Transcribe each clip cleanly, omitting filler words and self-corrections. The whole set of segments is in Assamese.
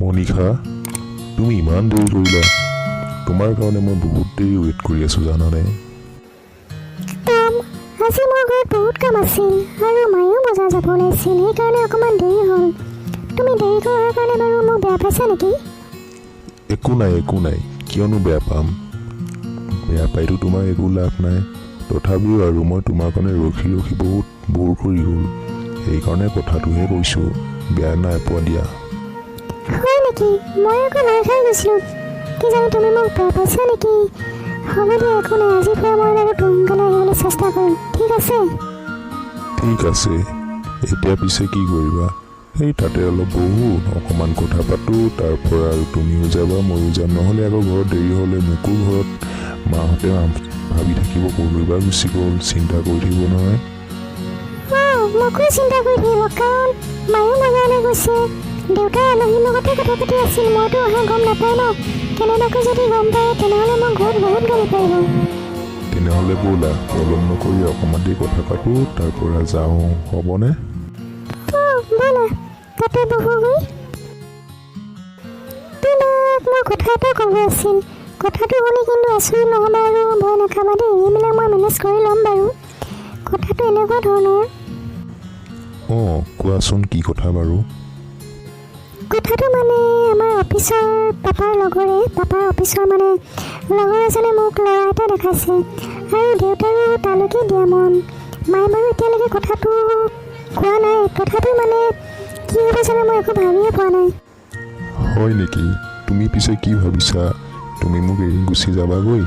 মনীষা, তুমি ইমান দেৰি কৰিলা। তোমাৰ কাৰণে মই বহুত দেৰি ৱেইট কৰি আছোঁ, জানানে? কাম, আজি মোৰ ঘৰত বহুত কাম আছিল আৰু মায়েও বজাৰ যাব ওলাইছিল, সেইকাৰণে অকণমান দেৰি হ'ল। তুমি দেৰি কৰাৰ কাৰণে বাৰু মোক বেয়া পাইছা নেকি? একো নাই, একো নাই। কিয়নো বেয়া পাম? বেয়া পাইতো তোমাৰ একো লাভ নাই। তথাপিও আৰু মই তোমাৰ কাৰণে ৰখি ৰখি বহুত ব'ৰ কৰি গ'ল, সেইকাৰণে কথাটোহে কৈছোঁ। বেয়া নাই পোৱা দিয়া। হয় নেকি? মই আকৌ ভয় খাই গৈছিলোঁ, কিজানি তুমি মোক বেয়া পাইছা নেকি। হ'ব দিয়া, একো নাই। আজিৰ পৰা মই বাৰু সোনকালে আহিবলৈ চেষ্টা কৰিম, ঠিক আছে? ঠিক আছে। এতিয়া পিছে কি কৰিবা? সেই তাতে অলপ বহোঁ, অকণমান কথা পাতোঁ, তাৰ পৰা আৰু তুমিও যাবা, ময়ো যাম। নহ'লে আকৌ ঘৰত দেৰি হ'লে মোকো ঘৰত মাহঁতে ভাবি থাকিব, ক'লৈ বা গুচি গ'ল, চিন্তা কৰি থাকিব নহয়। অঁ, মোকো চিন্তা কৰি থাকিব, কাৰণ মায়েও বজাৰলৈ গৈছে, দেউতাই আলহীৰ লগতে কথা পাতি আছিল। মইতো অহা গম নাপায় ন। কেনেবাকৈ যদি গম পায়, তেনেহ'লে মোক ঘৰত বহুত গালি পাৰিব। তেনেহ'লে ব'লা, পলম নকৰি অকণমান দেৰি কথা পাতোঁ, তাৰ পৰা যাওঁ, হ'বনে? অঁ, ব'লা, তাতে বহোগৈ। তোমাক মোৰ কথা এটা ক'ব আছিল। কথাটো শুনি কিন্তু আচৰিত নহ'বা আৰু ভয় নাখাবা দেই। এইবিলাক মই মেনেজ কৰি ল'ম বাৰু। কথাটো এনেকুৱা ধৰণৰ। অঁ, কোৱাচোন, কি কথা বাৰু? কথাটো মানে আমাৰ অফিচৰ পাপাৰ লগৰে, পাপাৰ অফিচৰ মানে লগৰ এজনে মোক ল'ৰা এটা দেখাইছে আৰু দেউতাৰো তালৈকে দিয়া মন। মায়ে বাৰু এতিয়ালৈকে কথাটো কোৱা নাই। তথাপিও মানে কি হ'ব জানো, মই একো ভাবিয়ে পোৱা নাই। হয় নেকি? তুমি পিছে কি ভাবিছা? তুমি মোক এৰি গুচি যাবাগৈ?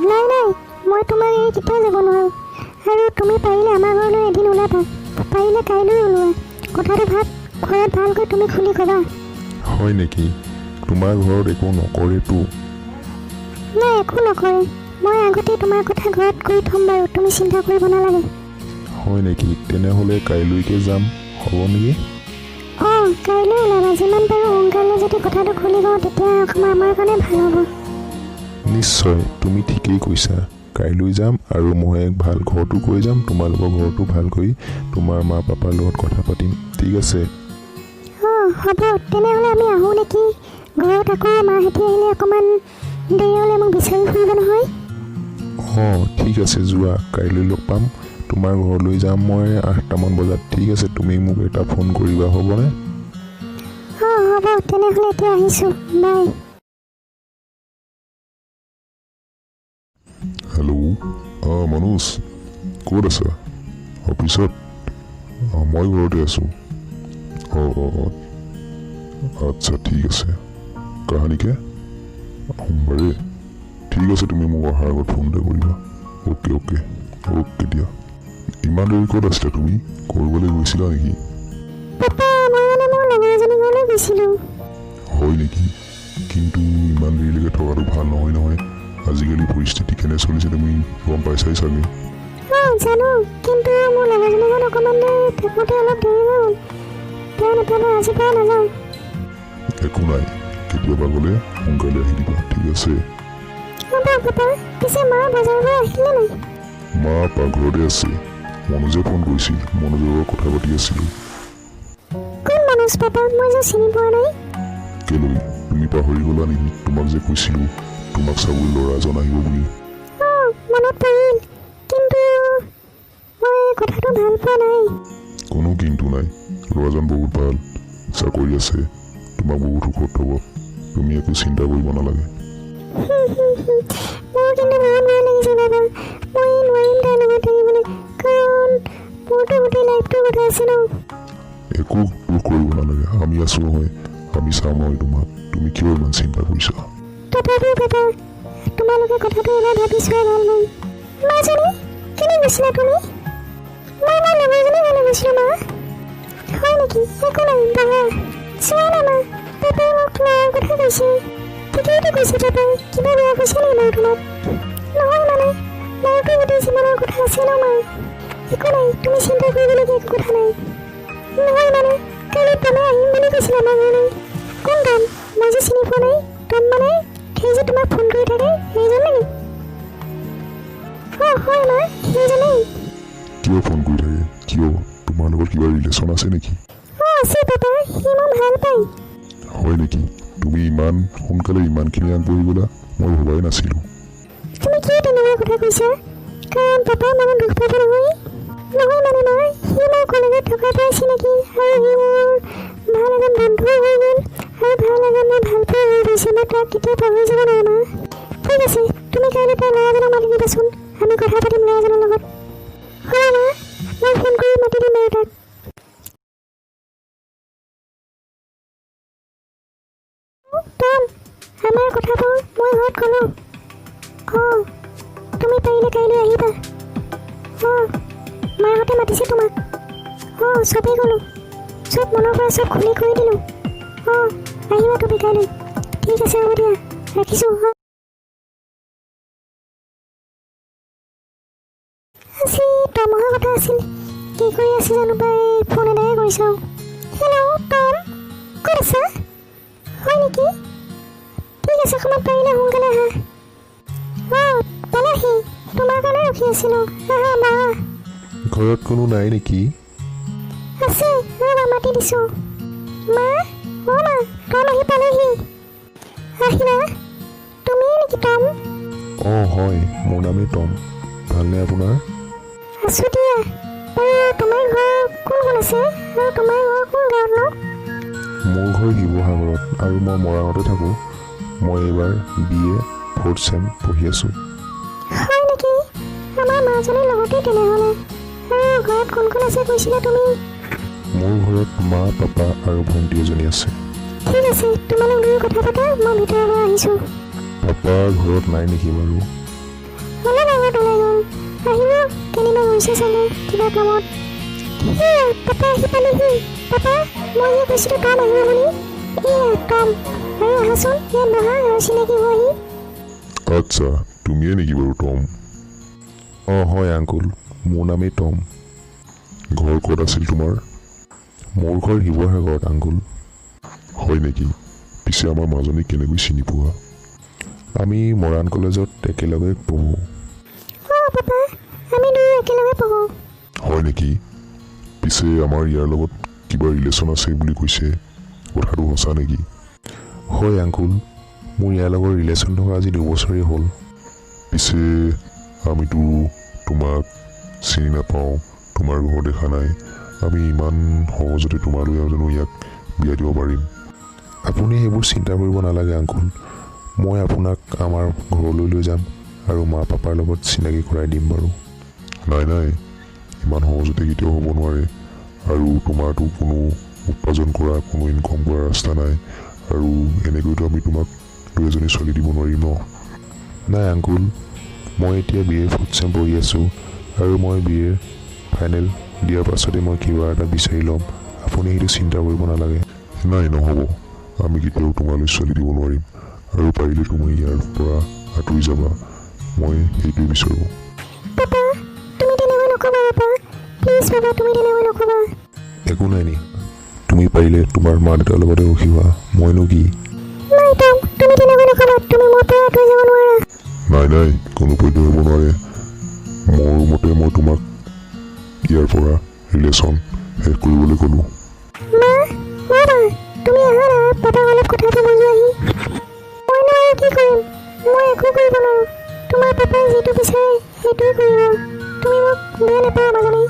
নাই নাই, মই তোমাক এৰি কেতিয়াও যাব নোৱাৰোঁ। আৰু তুমি পাৰিলে আমাৰ ঘৰলৈ এদিন ওলাবা, পাৰিলে কাইলৈ ওলোৱা। কথাটো ঘৰত ভালকৈ তুমি খুলি ক'বা। হয় নেকি? তোমাৰ ঘৰত একো নকৰেতো? নাই, একো নকৰে। মই আগতে তোমাৰ কথা ঘৰত কৈ থ'ম বাৰু, তুমি চিন্তা কৰিব নালাগে। হয় নেকি? তেনেহ'লে কাইলৈকে যাম, হ'ব নেকি? অঁ, কাইলৈ ওলাবা। যিমান পাৰোঁ সোনকালে যদি কথাটো খুলি কওঁ, তেতিয়া অকণমান আমাৰ কাৰণে ভাল হ'ব। নিশ্চয়, তুমি ঠিকেই কৈছা। কাইলৈ যাম আৰু মই ভাল ঘৰতো কৈ যাম, তোমালোকৰ ঘৰতো ভালকৈ তোমাৰ মা পাপাৰ লগত কথা পাতিম, ঠিক আছে? অঁ, হ'ব। তেনেহ'লে আমি আহোঁ নেকি? ঘৰত আকৌ মাহঁতি আহিলে অকণমান দেৰি হ'লে মোক বিচাৰি ফুৰিব নহয়। অঁ, ঠিক আছে, যোৱা। কাইলৈ লগ পাম। তোমাৰ ঘৰলৈ যাম মই 8টামান বজাত, ঠিক আছে? তুমি মোক এটা ফোন কৰিবা, হ'বনে? অঁ, হ'ব। তেনেহ'লে এতিয়া আহিছোঁ, বাই। হেল্ল', অঁ মনোজ, ক'ত আছা? অফিচত? অঁ, মই ঘৰতে আছোঁ। অঁ অঁ অঁ আচ্ছা, ঠিক আছে। কাহানিকে? সোমবাৰে? ঠিক আছে, তুমি মোক অহাৰ আগত ফোন এটা কৰিবা। অ'কে অ'কে অ'কে দিয়া। ইমান দেৰি ক'ত আছিলা তুমি? ক'ৰবালৈ গৈছিলা নেকি? পাপা, মই মানে মোৰ লগৰ এজনী ঘৰলৈ গৈছিলোঁ। হয় নেকি? কিন্তু ইমান দেৰিলৈকে থকাটো ভাল নহয় নহয়। আজিকালি পৰিস্থিতি কেনে চলিছে তুমি গম পাইছাই চাগে। অঁ, জানো, কিন্তু মোৰ লগৰজনীৰ ঘৰত অকণমান দেৰি থাকোঁতে অলপ দেৰি হৈ গ'ল। বেয়া নাপাব, আজিৰ পৰা নাযাওঁ। একো নাই, কেতিয়াবা গ'লে সোনকালে আহি দিবা, ঠিক আছে? হ'ব পাপা। পিছে মা বজাৰৰ পৰা আহিলে নাই? মা পাকঘৰতে আছে। মনোজে ফোন কৰিছিল, মনোজৰ লগত কথা পাতি আছিলোঁ। কোন মনোজ পাপা? মই যে চিনি পোৱা নাই। কেলৈ, তুমি পাহৰি গ'লা নেকি? তোমাক যে কৈছিলোঁ তোমাক চাবলৈ ল'ৰা এজন আহিব বুলি। অঁ, মনত পৰিল, কিন্তু মই কথাটো ভাল পোৱা নাই। কোনো কিন্তু নাই। ল'ৰাজন বহুত ভাল, চাকৰি আছে, তোমাক বহুত সুখত থ'ব। তুমি একো চিন্তা কৰিব নালাগে। মোৰ কিন্তু বহুত ভয় লাগিছে বাবা। মই নোৱাৰিম তাৰ লগত থাকিবলৈ, কাৰণ মোৰতো গোটেই লাইফটোৰ কথা আছে ন। একো দুখ কৰিব নালাগে। আমি আছোঁ নহয়, আমি চাম নহয় তোমাক। তুমি কিয় ইমান চিন্তা কৰিছা? তথাপিও পাপা, তোমালোকে কথাটো এবাৰ ভাবি চোৱাই ভাল হ'ল। মাজনী, কেনি গৈছিলা তুমি? মই মোৰ লগৰজনী ঘৰলৈ গৈছিলোঁ মা। হয় নেকি? একো নাই, বহা। চোৱা না মা, পাপাই মোক ল'ৰাৰ কথা কৈছে। ঠিকেইতো কৈছে পাপাই। কিবা বেয়া কৈছে নেকি বাৰু তোমাক? নহয় মানে মোৰতো গোটেই জীৱনৰ কথা আছে ন মা। একো নাই, তুমি চিন্তা কৰিবলগীয়া একো কথা নাই। নহয় মানে কালি টমে আহিম বুলি কৈছিলে আমাৰ ঘৰলৈ। কোন টম? মই যে চিনি পোৱা নাই। টম মানে সেই যে তোমাক ফোন কৰি থাকে, সেইজন নেকি? অঁ হয় মা, সেইজনেই। কিয় ফোন কৰি থাকে? কিয়, তোমাৰ লগত কিবা ৰিলেশ্যন আছে নেকি? অঁ, আছে পাপা, সি মোক ভাল পায়। হয় নেকি? তুমি ইমান সোনকালে ইমানখিনি আগবাঢ়ি গ'লা, মই ভবাই নাছিলোঁ। তুমি কিয় তেনেকুৱা কথা কৈছা? কাৰণ পাপাই মনত দুখ পাব নহয়। নহয় মানে মা, সি মোৰ কলেজত থকাৰ পৰাই চিনাকি আৰু সি মোৰ ভাল এজন বন্ধুও হৈ গ'ল আৰু ভাল এজন মোৰ ভালপোৱা হৈ গৈছে। মই তাক কেতিয়াও পাহৰি যাব নোৱাৰোঁ মা। ঠিক আছে, তুমি কাইলৈ তাৰ ল'ৰাজনক মাতি দিবাচোন। আমি কথা পাতিম ল'ৰাজনৰ লগত। হ'ব মা, মই ফোন কৰি মাতি দিম বাৰু তাক। টম, আমাৰ কথাবোৰ মই ঘৰত ক'লোঁ। অঁ, তুমি পাৰিলে কাইলৈ আহিবা। অঁ, মাহঁতে মাতিছে তোমাক। অঁ, চবেই ক'লোঁ, চব মনৰ পৰা চব খুলি কৈ দিলোঁ। অঁ, আহিবা তুমি কাইলৈ। ঠিক আছে, হ'ব দিয়া, ৰাখিছোঁ। অঁ, আজি টম অহা কথা আছিল। কি কৰি আছে জানো পাই, ফোন এটাহে কৰি চাওঁ। হেল্ল' টম, ক'ত আছা? হয় নেকি? ঠিক আছে, অকণমান পাৰিলে সোনকালে আহা। অঁ, পালাহি? তোমাৰ কাৰণে ৰখি আছিলোঁ। আহা বহা। ঘৰত কোনো নাই নেকি? আছে, ৰ'বা মাতি দিছোঁ। মা, অ' মা, টম আহি পালেহি। আহিলা? তুমিয়ে নেকি টম? অঁ হয়, মোৰ নামেই টম। ভালনে আপোনাৰ? আছোঁ দিয়া। বাৰু তোমাৰ ঘৰ কোন কোন আছে আৰু তোমাৰ ঘৰ কোন গাঁৱতনো? মোৰ ঘৰ শিৱসাগৰত আৰু মই মৰাণতে থাকোঁ। মই এইবাৰ বি এ ফ'ৰ্থ চেম পঢ়ি আছোঁ। হয় নেকি? আমাৰ মাজনীৰ লগতে তেনেহ'লে। আৰু ঘৰত কোন কোন আছে কৈছিলা তুমি? মোৰ ঘৰত মা, পাপা আৰু ভণ্টি এজনী আছে। ঠিক আছে, তোমালোক দুয়ো কথা পাতা, মই ভিতৰৰ পৰা আহিছোঁ। পাপা ঘৰত নাই নেকি বাৰু? অলপ আগত ওলাই গ'ল, আহিব। কেনিবা গৈছে চাগে কিবা কামত। সেয়া পাপা আহি পালেহি। পাপা, মই যে কৈছিলোঁ টম আহিব বুলি, এয়া টম। আৰু আহাচোন, ইয়াত বহা আৰু চিনাকি হোৱাহি। আচ্ছা, তুমিয়ে নেকি বাৰু টম? অঁ হয় আংকুল, মোৰ নামেই টম। ঘৰ ক'ত আছিল তোমাৰ? মোৰ ঘৰ শিৱসাগৰত আংকুল। হয় নেকি? পিছে আমাৰ মাজনীক কেনেকৈ চিনি পোৱা? আমি মৰাণ কলেজত একেলগে পঢ়োঁ। অঁ পাপা, আমি দুয়ো একেলগে পঢ়োঁ। হয় নেকি? পিছে আমাৰ ইয়াৰ লগত কিবা ৰিলেশ্যন আছে বুলি কৈছে, কথাটো সঁচা নেকি? হয় আংকুল, মোৰ ইয়াৰ লগত ৰিলেশ্যন থকা আজি 2 বছৰেই হ'ল। পিছে আমিতো তোমাক চিনি নাপাওঁ, তোমাৰ ঘৰ দেখা নাই। আমি ইমান সহজতে তোমালৈ জানো ইয়াক বিয়া দিব পাৰিম? আপুনি সেইবোৰ চিন্তা কৰিব নালাগে আংকুল। মই আপোনাক আমাৰ ঘৰলৈ লৈ যাম আৰু মা পাপাৰ লগত চিনাকি কৰাই দিম বাৰু। নাই নাই, ইমান সহজতে কেতিয়াও হ'ব নোৱাৰে। আৰু তোমাৰতো কোনো উপাৰ্জন কৰা, কোনো ইনকম কৰা ৰাস্তা নাই আৰু এনেকৈতো আমি তোমাক দুই এজনী ছোৱালী দিব নোৱাৰিম ন। নাই আংকুল, মই এতিয়া বি এ ফ'ৰ্থ চেম পঢ়ি আছোঁ আৰু মই বি এ ফাইনেল দিয়াৰ পাছতে মই কিবা এটা বিচাৰি ল'ম। আপুনি সেইটো চিন্তা কৰিব নালাগে। নাই, নহ'ব। আমি কেতিয়াও তোমালৈ ছোৱালী দিব নোৱাৰিম আৰু পাৰিলে তুমি ইয়াৰ পৰা আঁতৰি যাবা, মই সেইটোৱে বিচাৰোঁ। পাপা, তুমি তেনেকৈ নক'বা। পাপা, প্লিজ পাপা, তুমি তেনেকৈ নক'বা। একো নাই নি, তুমি পাৰিলে তোমাৰ মা দেউতাৰ লগতে ৰখিবা, মইনো কি? নাই টম, তুমি তেনেকৈ নক'বা। তুমি মোৰ পৰা আঁতৰি যাব নোৱাৰা। নাই নাই, কোনো পধ্যে হ'ব নোৱাৰে। মোৰ মতে মই তোমাক ইয়াৰ পৰা ৰিলেশ্যন শেষ কৰিবলৈ ক'লোঁ। মা, অ' মা, তুমি আহা না, পাপাক অলপ কথাটো বুজোৱাহি। মইনো আৰু কি কৰিম? মই একো কৰিব নোৱাৰোঁ। তোমাৰ পাপাই যিটো বিচাৰে সেইটোৱে কৰিব। তুমি মোক বেয়া নাপাবা মাজনী।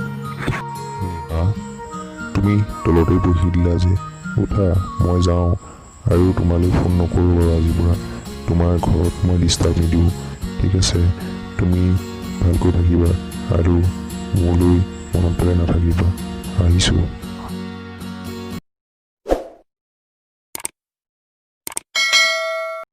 আহ, তুমি তলতে বহি দিলা যে? উঠা, মই যাওঁ আৰু তোমালৈ ফোন নকৰোঁ বাৰু। আজিৰ পৰা তোমাৰ ঘৰত মই ডিষ্টাৰ্ব নিদিওঁ। ঠিক আছে, তুমি ভালকৈ থাকিবা আৰু মোলৈ মনত পেলাই নাথাকিবা। আহিছোঁ।